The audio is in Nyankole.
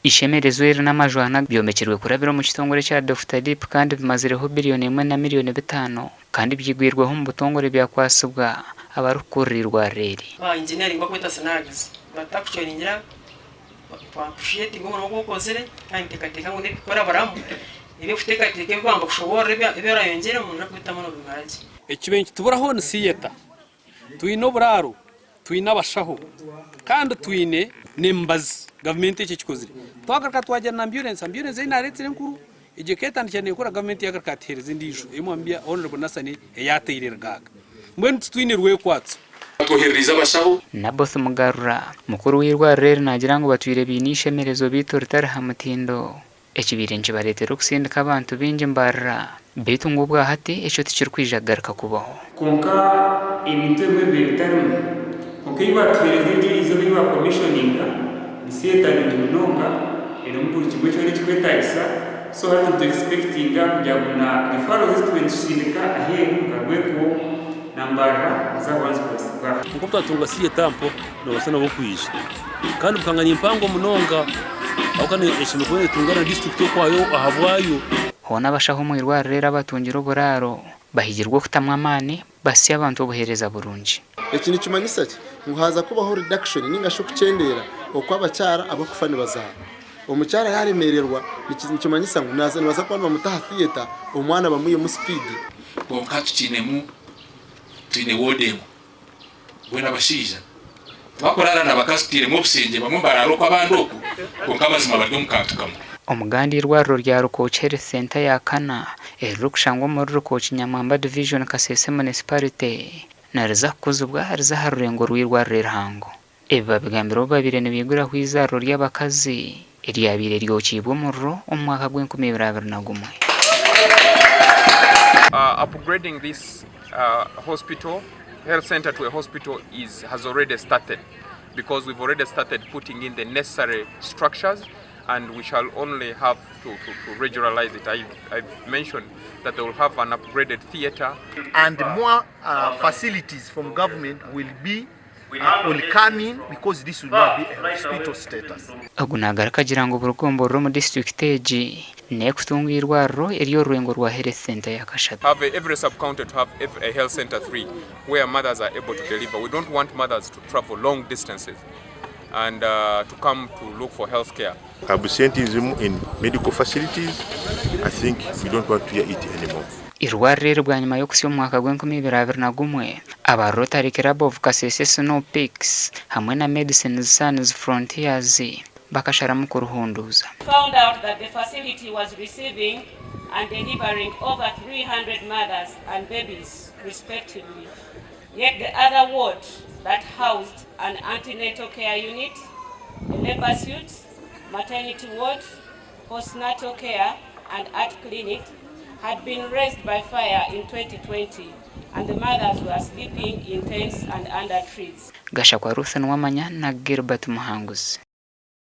Ishemerezo eri n'amajwana byombekirwe kurabira omu kitongore ekya Dokita Deep kandi bimazireho biriyoni emwe na miriyoni bitaano kandi byigwirweho omu butongore byakwatsibwa abarikukurira eirwariro eri. Ba engineering bakweta snags batakucoringira ku appreciatinga omurimo ogu okozire kandi nteekateeka ngu n'ebirikuraburamu eby'okuteekateeka ebi bamba kushoboorora ebi orayongyeremu noija kubitamu nobimara gye. Ekibaire nikituburaho ni theatre. Twine oburaaro, twine abashaho kandi twine n'emibazi. Gavumenti ekyo ekikozire. Twagaruka twagira na ambyurensi, ambyurensi ei naareetsire enkuru, egyo eketandikira neekora gavumenti yaagaruka yaatuheereza endiijo ei Mwami Honourable Nasani ei ataire Rugaaga. Mbwenu titwine rwekwatso. Batwohereriize abashaho. Naboth Mugarura, mukuru w'eirwariro eri naagira ngu batwire baine eishemerezo beitu ritari ha mutindo. Ekibaire nikibareetera okusindika abantu baingi mbarira, beitu ngu obwahati ekyo tikirikwija kugaruka kubaho. Kwonka ebintu ebimwe bibaire bitarimu. Kwonka ei baatuheereza egyo eizooba ei baakomishoninga ni theatre nungi munonga erimu buri kimwe kyona ekirikwetaagisa so hati nitu expectinga kugira ngu na referrals ezi tubaire nitusindika aheeru nka Rwekubo na Mbarara niziza kuba nizikoresibwa. Kwonka obu twatunga theatre mpo nibabaasa nabo kwija. Kandi bukanga ni mpango munonga ahabw'okuba eshemereire kuba netunga na disiturikiti okwayo ahabwayo. Hoona abashaho omu irwariro eri abatungire oburaaro bahigirwe okutamu amaani basye abantu obuheereza burungi. Eki nikimanyisa ki? Ngu haaza kubaho reduction ninga shi okukyendeera okw'abakyara abarikufa nibazaara. Omukyara yaaremeererwa nikimanyisa ngu nibaza kuba nibamuta aha theatre omwana bamwihemu sipiidi. Kwonka tukiinemu twine ward emwe. Mbwenu abashaija tibakuraara na bakazi tutairemu obushengye bamwe nibaraara oku abandi oku kwonka amazima bari omu kantu kamwe. Omuganda eirwariro rya Rukooki Health Centre ya kana eririkushangwa omuri Rukooki Nyamwamba Division Kasese Municipality niriza kukuzibwa rize aha rurengo rw'eirwariro erihango. Ebi babigambire obu babaire nibaiguraho eizaariro ry'abakazi eryabaire ryokiibwe omuriro omu mwaka gw'enkumi ibiri 21. Upgrading this hospital, health centre to a hospital is has already started because we've already started putting in the necessary structures and we shall only have to, to, to regularize it. I've, I've mentioned that they will have an upgraded theatre. And more facilities from government will be will come in because this will now be a hospital status. Ogu nagaruka agira ngu buri gomborora omu disiturikiti egi nekutunga eirwariro ery'orurengo rwa Health Centre ya kashatu. Have every sub-county to have a health centre 3 where mothers are able to deliver. We don't want mothers to travel long distances and uh, to come to look for health care. Absenteeism in medical facilities, I think we don't want to hear it anymore. Eirwariro eri bwanyima y'okusya omu mwaka gw'enkumi ibiri 21, aba Rotary Club of Kasese Snow Peaks hamwe na Medecines Sans Frontiers bakasharamu kuruhunduuza. Found out that the facility was receiving and delivering over 300 mothers and babies respectively, yet the other ward that housed an antenatal care unit, a labour suite, maternity ward, postnatal care and art clinic had been razed by fire in 2020 and the mothers were sleeping in tents and under trees. Gashakwa Ruth Nuwamanya na Gilbert Muhanguzi.